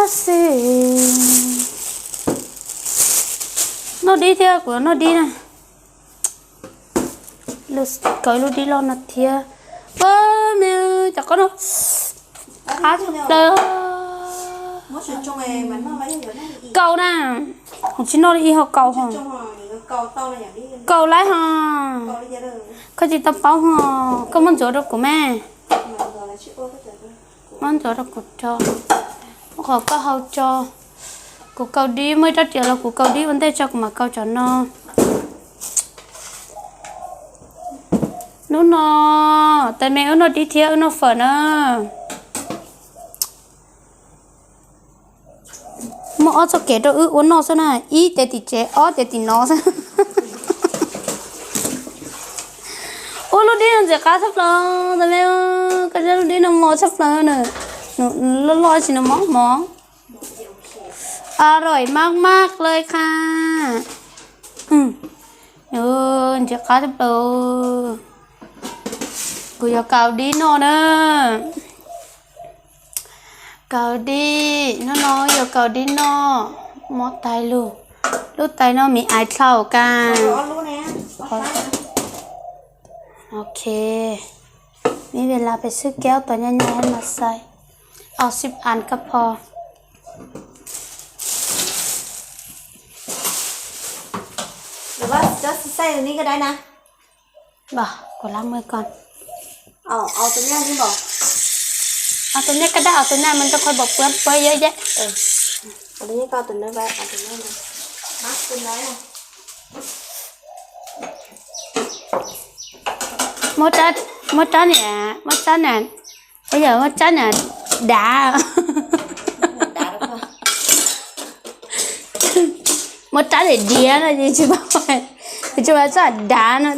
Xwb. Noj dib thiab, kuv noj dib na. Kaw lub dib loj no thiab. Ua me, cov qab no qab tshaj plaws. Kaus na, kuv tsis noj li ib hau kaus ho. Kaus laib ho. Koj tsis tau paub ho. Koj muab ntxuav rau kuv me. Muab ntxuav rau kuv tso. Muab qhov koj hau tso. Kuv kaus dib, muaj ib rab riam los kuv kaus dib ua ntej tso kuv mam kaus cov no. Hnub no tais me wb noj dib thiab wb noj fawm na. Muaj ob txoj kev rau wb ua noj xwb na, ib ces tim tsev, ob ces tim no xwb. Ua lub dib no ntxim qab tshaj plaws, tais me, koj saib lub dib no mos tshaj plaws na. Nws loj loj tsis nws mos mos. Aroi maj maj li qha. Ntxim qab tshaj plaws. Kuv yuav kaus dib noj na. Kaus dib, hnub no yuav kaus dib noj. Muab tais lug, lub tais no me aiv dlhau kas. Ok, me ve las pes xwb, kiag ob tuas nyaj nyaj mas xais. Ob sib as kab pho. Kuv lab maj ko. Tus nyaj kaj dab, tus nyaj mas rau qhov pom puab puab yab yab. Muab rab, muab rab niam, muab rab niam, yog muab rab niam dav. Muab rab niam diav no tsis, tsis muab rab dav no.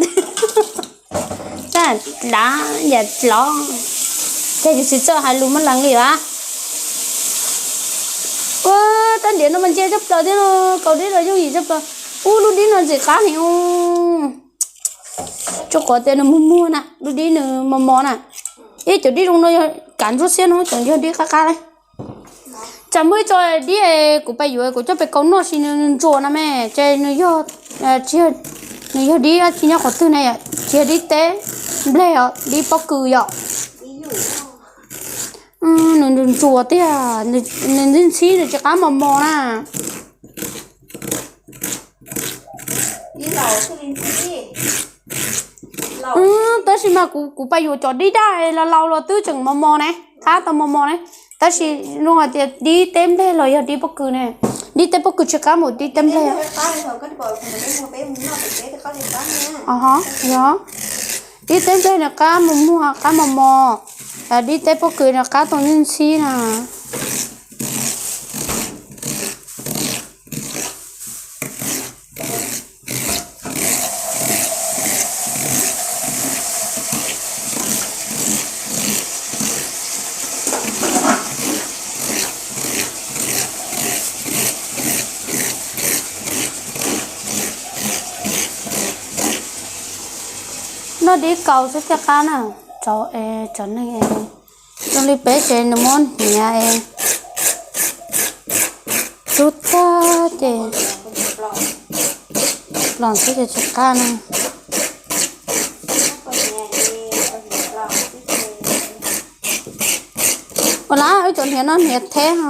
Rab dav yam dlov, ces yus tsis txawj hais lus Moob Lees li as. Ua, rab diav no mas ntse tshaj plaws thiab no, kaus dib los yooj yim tshaj plaws. Ub, lub dib no ntxim qab heev. Tsuas qhov tias nws muag muag na, lub dib nws mos mos na. Ib cov dib zoo no yog kav ntsuab xiab no tseem yog dib qab qab li. Tsam muaj ib co dib kuv pais yuav kuv coj pem kaus noj sis nws ntsuas no me, ces nws yog, tsis yog, nws yog dib tsis nyob qhov twg na yom, tsis yog dib teb nplej os, dib pob kws yom. Nws ntsuas ntsuas tiag, nws ntxhib ntxhib nws tsis qab mos mos na. Tab sis mas kuv, kuv pais yuav cov dib daj laus laus los twb tseem mos mos ne, qab tau mos mos ne. Tab sis zoo hais tias dib teb nplej los yog dib pob kws ne, dib teb pob kws tsis qab npaum dib teb nplej. Yog, dib teb nplej nws qab mus muag qab mos mos, dib teb pob kws nws qab tau ntxhib ntxhib na. Noj dib kaus xwb thiaj qab na. Tso, tso neeg, zoo li peb ces nws muab hniav es rub tag ces los xwb ces tsis qab na. Ua lawm, wb cov hniav no hniav theb ho.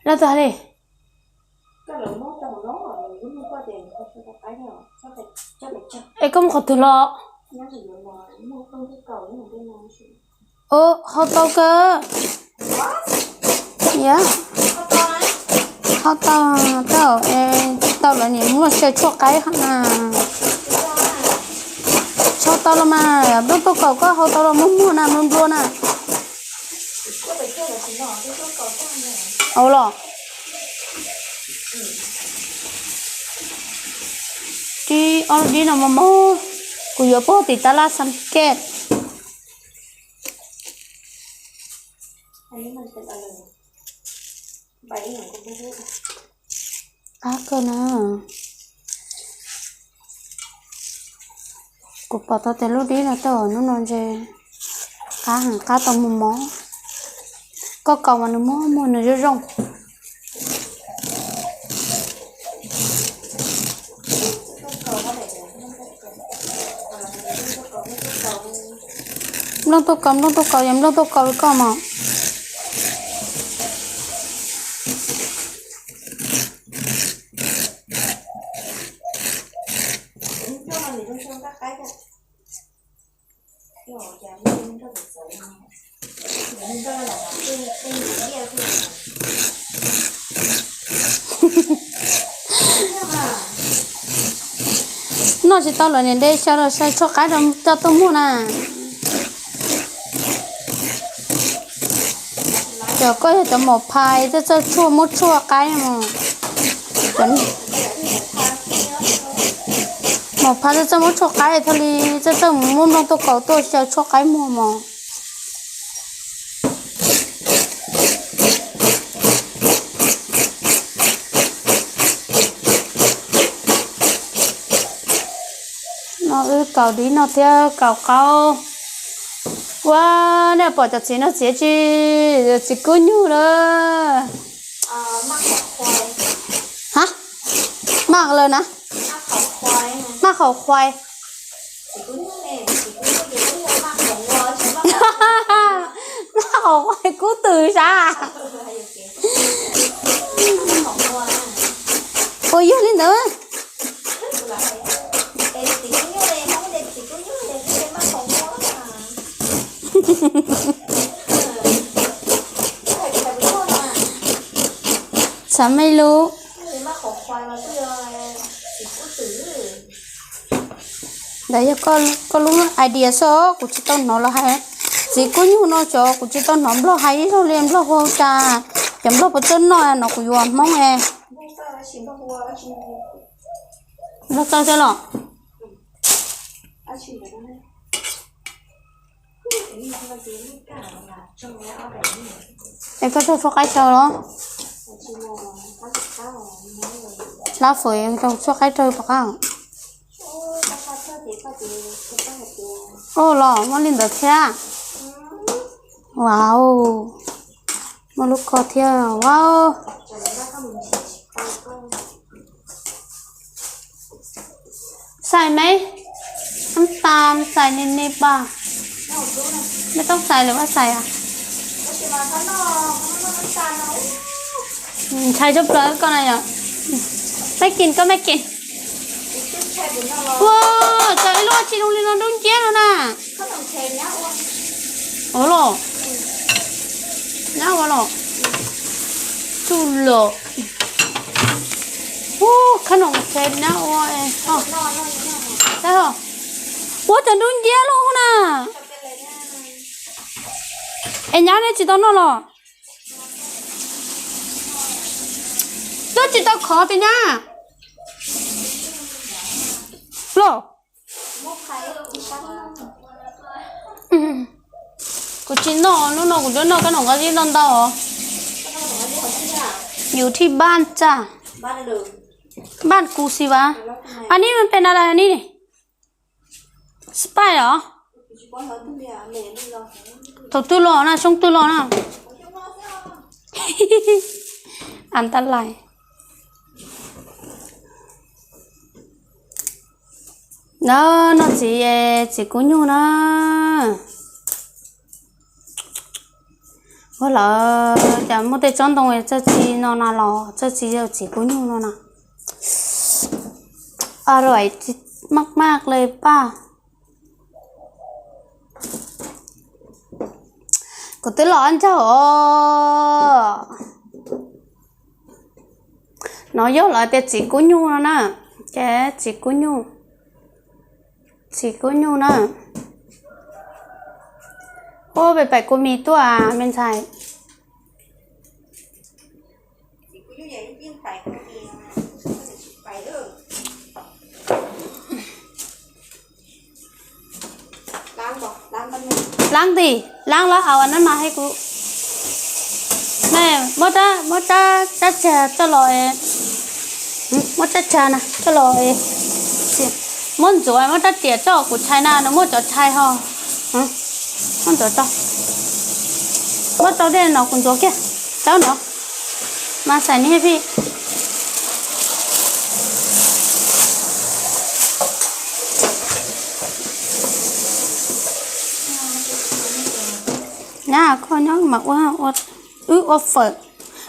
Los tag li. Es koj mus qhov twg los? Hau tau kawg. Yog, hau tau, tau, tau lawm niam muab los tsau tshuaj qaib na. Hau tau los mas, nplooj tauj kaum koj hau tau los muag muag na, nplua nplua na. Ua los. Dib, ob lub dib no mos mos, kuv yuav pub tim tab laj xas kej. Qab kawg na. Kuv pom tau tias lub dib no tau hnub no ntshe qab heev, qab tau mos mos. Koj kaus mas nws muag muag nws zoo zoo. Nplooj tuaj kaus, nplooj tuaj kaus, yog nplooj tuaj kaus li koj mas. Noj tsis tau lawm niam, de xyaw los xyaw tshuaj qaib rau coj tuaj muag na. Cov koj yog cov maum phas txawj txawj tshuaj muab tshuaj qaib mos. Maum phas txawj txawj muab tshuaj qaib, thiaj li txawj txawj mus muab nplooj tuaj kaus tuaj xyaw tshuaj qaib muag mos. No wb kaus dib no thiab kaus qaub. Ua, nej pom cov txiv no txiav tsis, txiv kub nyuj lawm. Ha, maj lawm na. Maj qhov khuais. Maj qhov khuais kub twm sav. Puas yog li ntawd? Xav me lub. Ntawd yog koj lub idea xwb, kuv tsis tau hnov los hais. Txiv kub nyuj no cov kuv tsis tau hnov nplog hais ib zaug li, nplog hu cas, cov nplog puas txawj noj no kuv yuav hmoob es. Nplog txawj xwb los. Es koj tau tshuaj qaib rau los? Hlab fawm tau tshuaj qaib rau pom qab. Oj los muaj li ntawd thiab. Wow, muaj lub ko thiab, wow. Xais me, nab tas xais ni ni pas. Mej toob xais lawm vaj xais as. Ntshai tshaj plaws koj na yom. Mej kis koj mej kis. Ua, txawm ib lub tsis zoo li no dub nciab no na. Ua los, nyab ua los. Tsuj lom. Ua, khab noom tshe nyab ua. Ua cov dub nciab los na. Es nyab nej tsis tau noj los? Twb tsis tau khov tiag nyab. Los. Kuv tsis noj, hnub no kuv twb noj kab noom qab zib ntau ntau. Yus thij npaj tsa, npaj kuv xis vas. Ab nib mas pem na, ab nib, spaj os. Thaum twg los na, xyoo twg los na? An ta lais. Na, noj txiv, txiv kub nyuj na. Ua lawm cas muaj tej tsob ntoo txawj txi no na los txawj txi yog txiv kub nyuj no na. Aws, maj maj li paj. Kuv twb los ncaug os. No yog lawv tias txiv kub nyuj no na. Ces txiv kub nyuj, txiv kub nyuj na. Ub, pem paim kua mis tuaj me ntxhais. Txiv kub nyuj yog ib yeej pais kua mis. Laab ntij, laab lawm, au, nab mas hais kuv, muab rab, muab rab, rab tsag coj los, muab rab tsag na coj los, muab ntxuav, muab rab riam coj kuv tshai na, nws muaj cov tshai ho, muab ntxuav rau, muab rau dej no kuv ntxuav kiag, rau no, mas xais ni phi. Nyab koj nyob mas ua, wb ua fawm,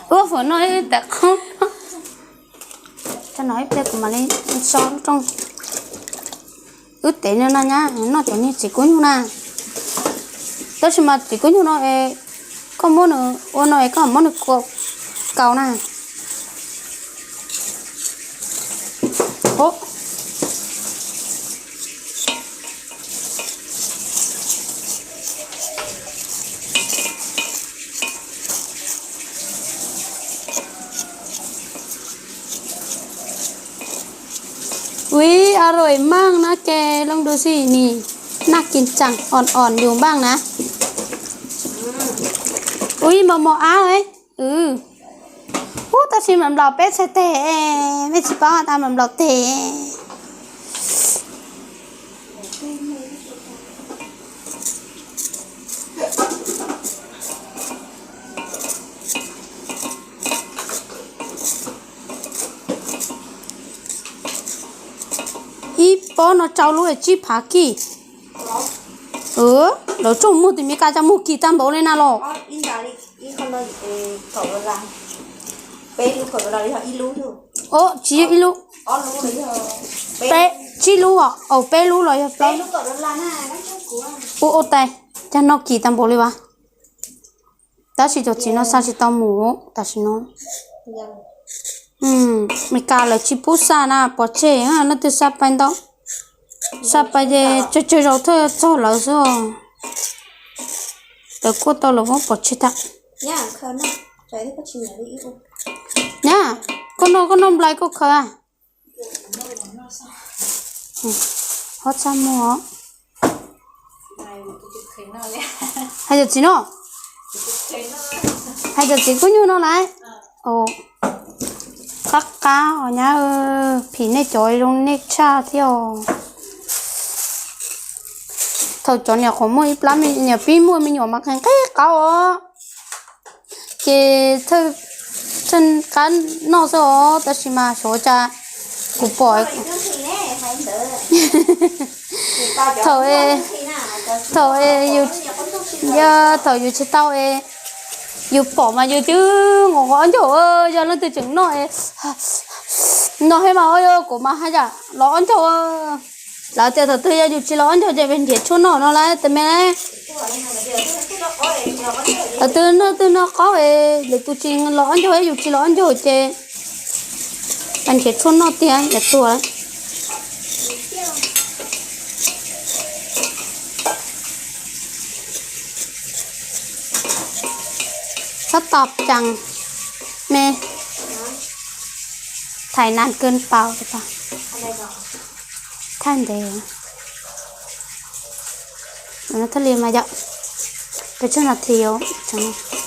wb ua fawm noj ib tag qoob. Tso no ib pliag kuv mam li so lub rooj. Wb tev no na nyab, noj cov niag txiv kub nyuj na. Tab sis mas txiv kub nyuj no es koj muab nws ua no es koj muab nws kua kaus na. Ui, a ruam maj na ke, loo dua xwb ni, naj kis tsaam os os yus npaaj na. Ui, mos mos ab, ub, tab sis mam nplaum peb txhais tes, mej tsis paub tas mam nplaum tes. Ib pob no rau lub tsib phav kij. Lawv tsoom muag tus Meskas cas muag kis tag npaum li na los. Tsis yog ib lub, peb, tsib lub, au peb lub los yog plaub. Ua ua tais, cas no kis tag npaum li vas. Tab sis cov txiv no xa tsis tau mus tam sim no. Meskas lawv tsis pub xa na, pov tseg, leej twg xa pais ntau, xa pais ces tsawg tsawg zaus thiaj txog lawv xwb. Lawv kuaj tau lawv muab pov tseg tag. Nyab, koj noj, koj noj nplai koj khaws. Hob txaj muag. Hais cov txiv no, hais cov txiv kub nyuj no lawm. Qab qab os nyab, phim nej cov zoo nej tshaj thiab os. Thaum cov niam qhuav muaj ib plab me nyuam, pib muaj me nyuam mas qees qeeb qab os. Ces thawj qab noj xwb os, tab sis mas xyov cas kuv pom thaum, thaum, yog thaum yus tsis tau es yus pom mas yus twb nqos nqos ob ncaug, yog leej twg tseem noj es no thiab mas yog kuv mas haj yam los ob ncaug. Lawv tias thaum twg yog yus tsis los ob ncaug ces nrhiav tshuaj noj no lawm tes me. Thaum twg noj twg noj qaub es lwm tus tsis los ob ncaug, yus tsis los ob ncaug ces nrhiav tshuaj noj tiag yam tuag. Sab tom cees me, thais nas kawg paus, thaj ntev, thaj li mas yom, peb tsawg nas this os.